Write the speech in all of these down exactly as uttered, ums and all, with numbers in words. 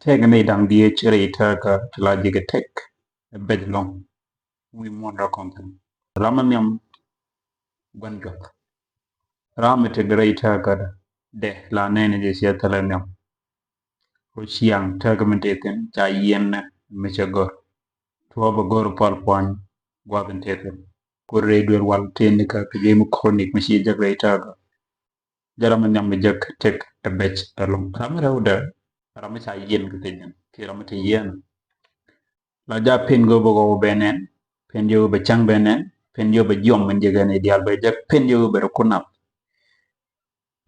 Tëk ni da̱ŋ dhieec rɛy tëkä ti la ji̱ kɛ tëk ɛ bɛc lɔ̱ŋ wi̱i̱ muɔ̱ɔ̱n rɔ kɔn thi̱n. Ram mi nhiam gua̱n juɔth. Ram mi tëk rɛy tëkä dɛ la nɛn jɛ ciɛ thilɛ nhiam. Ru ciaŋ tëkä mi tëë thi̱n ca yiɛn nɛ mi cɛ gör. Tuɔɔp a gör pual puany gua̱th in tëë thi̱n. Ku rɛy duel wal tëë nikä kɛ jɛ mi chronic mi ci jek rɛy tëkä. Jɛ ram mi nhiam mi jek tëk ɛ bɛc ɛlɔ̱ŋ. Ram mi rɛwdɛ ram mi ca yiɛn kɛ thiec jɛn kiɛ ram mi te yiɛn. La ja pen gö bɛ gɔw bɛ nɛn, pen jɛ bɛ cäŋ bɛ nɛn, pen jɛ bɛ jiɔm min jɛ gɛn i̱ diaal bɛ jek, pen jɛ bɛ rɛ kun nath.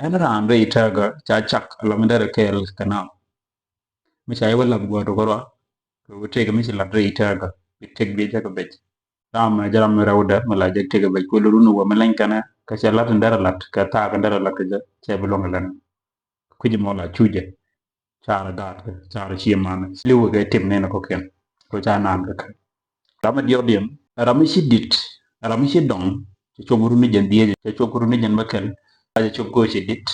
Ɛn raan rɛy tëkä ca cak la mi derɛ kɛɛl kɛ nath. Mi ca iwä lath gua̱a̱r rukɛ rua kɛ wä tëk mi ci lat rɛy tëkä bi tëk bi jek bɛc. Ram mɛ jɛ ram mi rɛwdɛ mi la jek tëk bɛc kuɛ lurun wä mi leny kɛnɛ kɛ cɛ lat in derɛ lat kɛ thaak in derɛ lat kɛ jɛ cɛ bi luɔ̱ŋ ilɛn. Kui̱c mɔ la cucɛ. Car gaat kɛ car cie man liwɛ kɛ tim nɛn kɔkiɛn. Kɛ ca naan kɛ kɛ ram mi diɔk diɛn ram mi ci dit ram mi ci dɔŋ. Cɛ cop runi jɛn dhiec cɛ cop runi jɛn bä kɛl. Cɛ cop kɛ ci dit.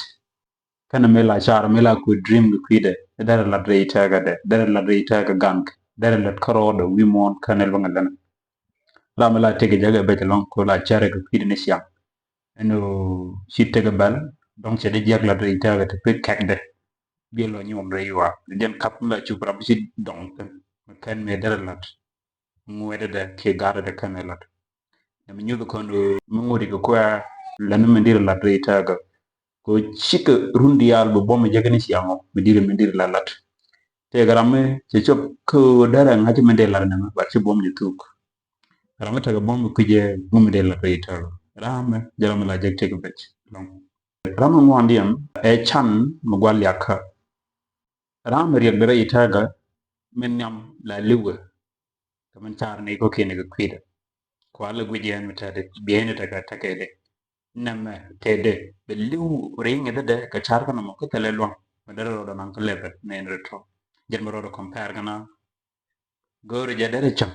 Kɛnɛ mi la car mi la ku dream kɛ kui̱dɛ derɛ lat rɛy tëkä dɛ derɛ lat rɛy tëkä gank derɛ lat kärɔɔdɛ wi̱i̱ muɔ̱ɔ̱n kɛnɛ luäŋ lɛn. Ram mi la tëk jɛ kɛ bɛc lɔ̱ŋ ku la cɛrɛ kɛ kui̱dɛ ni ciaŋ. Ɛn ɣöö ci tëk bɛl dɔ̱ŋ cɛ di jiäk lat rɛy tëkä ti pi̱ kɛkdɛ. Biɛ lɔ nyuɔm rɛy wa jɛn kap mi la cup ram ci dɔŋ thi̱n mi kɛn mi derɛ lat. Ŋuɛtdɛ kiɛ gatdɛ kɛn ɛ lat. Nɛ mi nyuth kɔn ɣöö mi ŋuɔ̱t ikɛ kuɛ lɛn mi dirɛ lat rɛy tëkä. Kɛ cikɛ run diaal bi buɔ̱m jɛ kɛn ciaŋɔ mi dirɛ mi dirɛ lat lat. Tëëkɛ ram mi cɛ cop kä ɣöö derɛ ŋa̱c mi dee lat nɛmɛ ba ci buɔ̱m jɛ thuk. Ram mi tekɛ buɔ̱m bi kui̱cɛ ŋu mi dee lat rɛy tëkä. Ram mi jɛ ram mi la jek tëk bɛc lɔ̱ŋ. Ram mi ŋuandiɛn ɛ can mi gua̱l yakä. Ram mi riɛk derɛ itäkä min nhiam la liwɛ. Kɛ min car ni kɔkiɛn kɛ kui̱dɛ. Kual i̱ guic yɛn mi tɛtdɛ bieyni tekɛ tekɛ dɛ. Nɛmɛ tɛtdɛ bɛ liw riŋ i̱ dädɛ kɛ car kä nɔmɔ kä thilɛ luaŋ mi derɛ rɔɔdɛ naŋ kä lɛpɛ nɛn rɛ tɔ. Jɛn mi rɔɔdɛ compare kɛ na. Go̱o̱ri jɛ derɛ cäŋ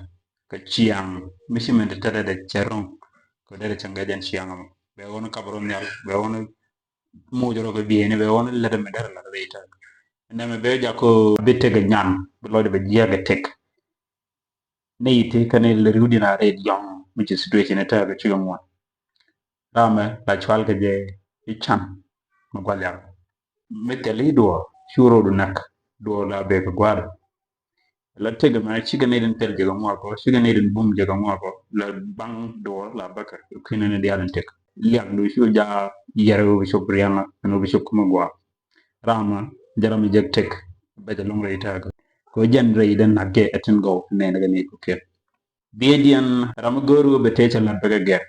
kɛ ciaŋ mi ci min te tɛtdɛ cɛ ro̱ŋ. Kɛ derɛ cäŋ kɛ jɛn ciaŋ mɔ bɛ wä ni kap rɔ nhial bɛ wä ni muc rɔ kɛ bieyni bɛ wä ni lät mi derɛ lat rɛy tëkä. Nɛmɛ bɛ jak kɛ bi tëk nyan bi lɔcdɛ bɛ jiäk kɛ tëk. Ni iti kɛn ilɛ riwdin a rɛy yɔ̱ŋ mi ci situation itäkä cikɛ ŋuan. Ramɛ la cual kɛ jɛ i̱ can mi gua̱l yak. Mi thil i̱ duɔɔr cu ro̱du näk duɔɔr la bek kɛ gua̱a̱r. La tëk mɛ cikɛ nɛy din thil jɛ kɛ ŋuak kɔ cikɛ nɛy din bum jɛ kɛ ŋuak kɔ la baŋ duɔɔr la bäkɛ kui̱n ni diaal in tëk. Liak du cu ja yɛr wä bi cop riaŋä ɛn wä bi cop kä mi gua̱a̱r. Ramä jɛ ram mi jek tëk bɛ jɛ lɔŋ rɛy tëkä. Kɛ jɛn rɛy den nak jɛ ɛtin gɔw nɛn kɛ ni kɛ kɛ. Bieydiɛn ram mi go̱o̱r wä bɛ tëë cɛ lat bɛ kɛ gɛr.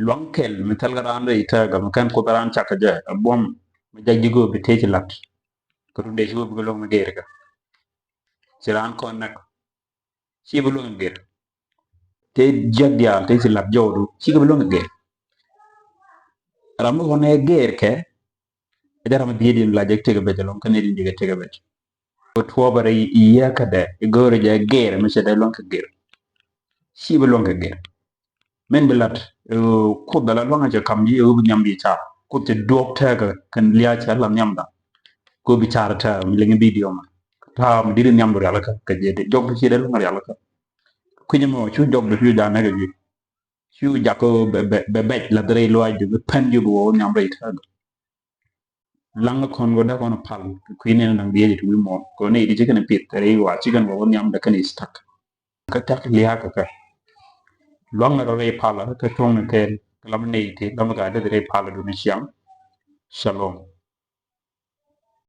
Luaŋ kɛl mi thɛl kɛ raan rɛy tëkä mi kɛn kuoth raan cak kɛ jɛ ɛ buɔ̱m mi jak ji̱ go̱o̱r bɛ tëë cɛ lat. Kɛ run dee ci wä bi kɛ luäŋ mi gɛr kɛ ci raan kɔn näk. Ci bi luäŋ gɛr. Te jiäk diaal te ci lat jɔwdu ci kɛ bi luäŋ gɛr. Ram mi kɔn ɛ gɛr kɛ. Ɛ jɛ ram mi dhiec din la jek tëk bɛc alɔŋ kä ni din jek tëk bɛc. Kɛ tuɔɔpɛ rɛy i̱ yɛ kädɛ i̱ go̱o̱rɛ jɛ gɛr mi cɛ dee luäŋ kɛ gɛr. Ci bi luäŋ kɛ gɛr. Min bi lat kuoth ala luaŋ a cɛ kam ji̱ ɛ wä bi nhiam bi car kuoth cɛ duɔk tɛɛkä kɛn lia̱a̱ cɛ la nhiam da. Kɛ wä bi car tɛɛ mi liŋ bidio ma ta̱a̱ mi di̱t nhiam du rialikä kɛ jɛ jɔk bi ci dee luaŋ rialikä. Kui̱ny mɔ cu jɔk bi cu ja nɛkɛ ji̱ cu jak kɛ bɛ bɛc la dee rɛy luac du bi pɛn ji̱ bi wä wä nhiam rɛy tɛɛkä. Laŋ kɔn kɔ dee kɔn pal kɛ kui̱ nɛn daŋ diec ti wi̱i̱ muɔ̱ɔ̱n kɛ nɛy di ci kɛn pith rɛy wa ci kɛn kɔ wä nhiam dee kɛn istak. Kä tak lia̱a̱ kɛ kɛ luaŋ rɔ rɛy pal kɛ tuɔ̱ŋ ni kɛɛl kɛ lam nɛy ti lam ka dee rɛy pal duni ciaŋ. Shalom.